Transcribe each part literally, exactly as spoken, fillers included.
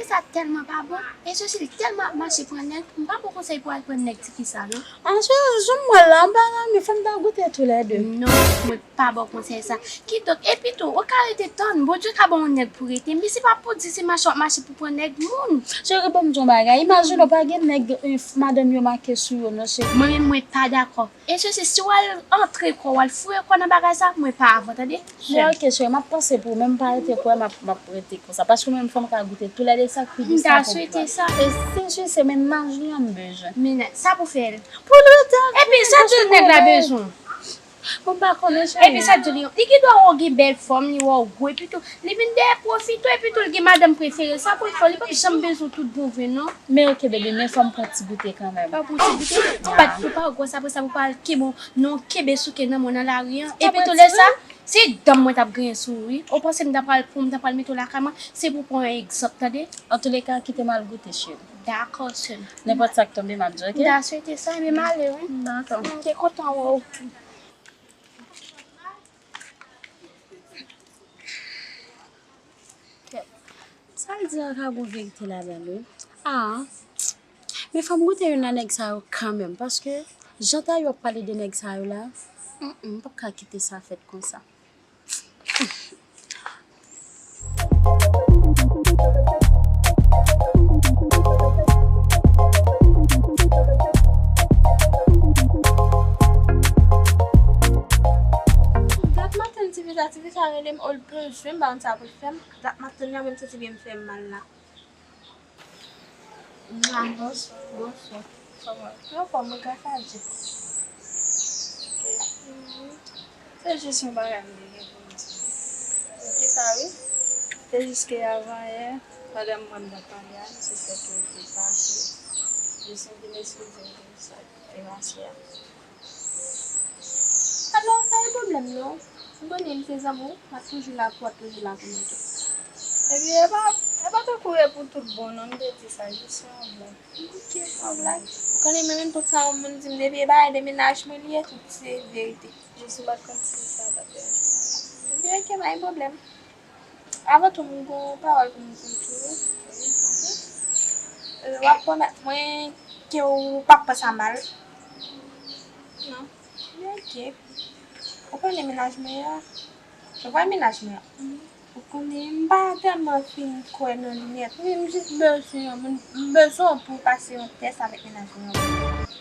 Sa tèlman pa bon. E Cecil tèlman ap mache pran nèg, m pa ba w konsèy pou al pran nèg ti fi sa non. An cheri, jan m wè l la, m pa renmen, fò m ta goute toulède. Non, mwen pa ba w konsèy sa. Kidonk, epi tou, ou ka rete tann, Bondye ka ba w yon nèg pou rete. Men se pa pou di se mache w ap mache pou pran nèg moun. Cheri, ban m di w yon bagay. Imajine w pa gen nèg, eh, madanm yo make sou yo non, cheri. Mwen menm, mwen pa dakò. E Cecil, si w al antre kò w, al foure kò w nan bagay sa, mwen pa avè w, tande? Men ok, cheri, m ap panse pou ou, men m pa rete kwè m ap, m ap rete konsa. Paske mwen menm, fò m ka goute toulède sa k pi dous la pou pran. M ta swete sa. E si se mennaj li an m bezwen. Men sa pou fè l. Pou l rete ak mwen. Epi sa di l nèg la bezwen. Bon, m pa konnen, cheri. Epi sa di li, li gen dwa wè w gen bèl fòm, li wè w gwo, epi tou, li vin dèyè pwofite w, epi tou, li gen madanm prefere, sa pou l fè w, li p ap janm bezwen w tout bon vre, non. Men ok, baby, men fò m pran ti goute kanmenm. Fò w pran ti goute? Ou pa, ou pa wè gwòs apre sa, pou pa al kenbe w, non, kenbe souke nan men w nan lari an. Epi tou, lè sa, se dan m mwen t ap griyen sou ou, wi. Ou panse m ta pral pran, m ta pral mete w lakay mwen, se pou pran yon egzanp, tande? Antouleka, kite m al goute, cheri. Dakò, sè m. Nenpòt sa k tonbe, m ap di w, ok? M ta swete sa, men m ale, wi. Dakò. M te kontan wè w. Sa l di an ka gon verite ladan l, wi. Ah, men fò m goute youn nan nèg sa yo kanmenm, paske jan ta yo ap pale de nèg sa yo la, mm, mm, m p ap ka kite sa fèt konsa. Dat maten, ti fi sa, ti fi sa rele m, oh, l bezwen m, ba m sa pou l fè m. Dat maten, la menm santi byen m fè m mal la. Mwa, bonswa, bonswa. Kòman? Mwen anfòm, mwen ka fache. Ok. Mhm. Se jis yon bagay m te gen pou m di w. Kisa wi? Se jis ke avan yè, pandan m wè m t ap pale a li, se sèke l te fache. Jis m vin eskize m pou sa k te pase a. Alò, pa gen pwoblèm non. Ou konnen m se zanmi w, m ap toujou la pou w, w ap toujou la pou mwen tou. Epi, e pa, e pa tankou e pou tout bon non, m te di sa, jis se yon blag. Ok, se yon blag. Ou konnen mwen menm tout sa yon moun di m depi e bagay de mennaj mwen li ye, tout se verite. Jis ou pa t konn si sa t ap deranje w. Epi, ok, pa gen pwoblèm. Avan tou, m gon pawòl pou m di w tou. Wi, ok. Euh, w ap pwomèt mwen ke w p ap pran sa mal. Non. Wi, ok. Ou konnen mennaj mwen an? Ou wè mennaj mwen an? Mhm. Ou konnen m pa tèlman fin kwè nan li nèt. Wi, m jis bezwen yon moun, m bezwen w pou w pase yon tès avèk mennaj mwen an.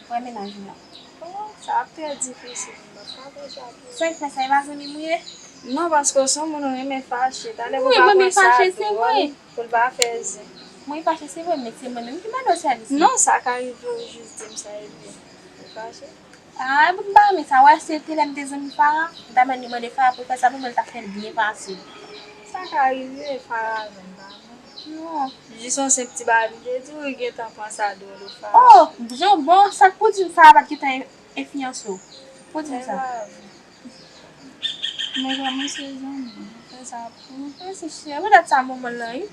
Ou wè mennaj mwen an? Oh, sa ap trè difisil, m p ap ka fè sa pou ou. Sa w fè sa, e pa zanmi m ou ye? Non, paske w se yon moun ou renmen fache. Talè pou w pa pran sa dwòl, pou l pa fè zen. Mwen fache, se vre, men se mwen menm ki mande w sèvis. Non, sa ka rive w jis di m sa epi ou fache. Ah, epi m pa renmen sa. Wè, se te lè m te zanmi Farah, m ta mande, mande Farah pou l fè sa pou mwen, l ta fè l byen fasil. Sa ka rive, Farah menm pa bon. Non. Jis yon senp ti bagay m te di w, ou gentan pran sa dwòl ou Farah. Oh, jan bon, sa k pou di m Farah pa t gentan e, e fiyanse w? Pou di m sa. E pa vre. Men vrèman se zanmi, fè sa pou ou. Mèsi cheri, poutèt sa manman lan wi.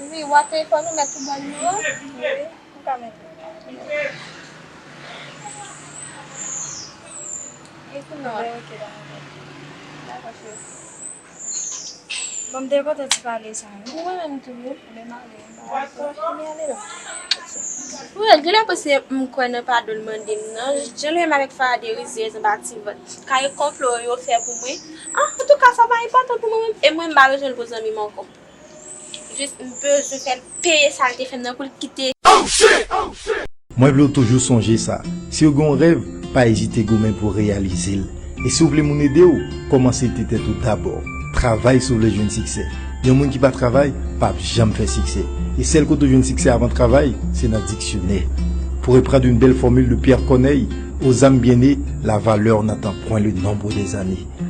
Wi, w a telefòn ou mèt ou ban l non? Wi, ou ka mèt. E kounye a? Dakò, cheri. Bon, m te kontan ti pale sa wi. Mwen menm tou wi. Mwen ale, m pa ale. Wi, genlè paske m kwè nan padon l mande m nan. Jan l menm avèk Farah de rizyèz anba ti vant. Kare konplo yo fè pou mwen. Ah, antouka, sa pa enpòtan pou mwen menm. E mwen, m pa bezwen l pou zanmi m ankò. Jis m bezwen fè l peye sa l te fè m nan pou l kite. Mwen vle w toujou sonje sa. Si w gen yon rèv, pa ezite goumen pou w reyalize l. E si w vle moun ede w, kòmanse ete tèt ou dabò. Travay si w vle jwenn siksè. Yon moun ki pa travay, p ap janm fè siksè. E sèl kote w jwenn siksè avan travay, se nan diksyonè. Pour reprendre une belle formule de Pierre Corneille, aux âmes bien nées, la valeur n'attend point le nombre des années.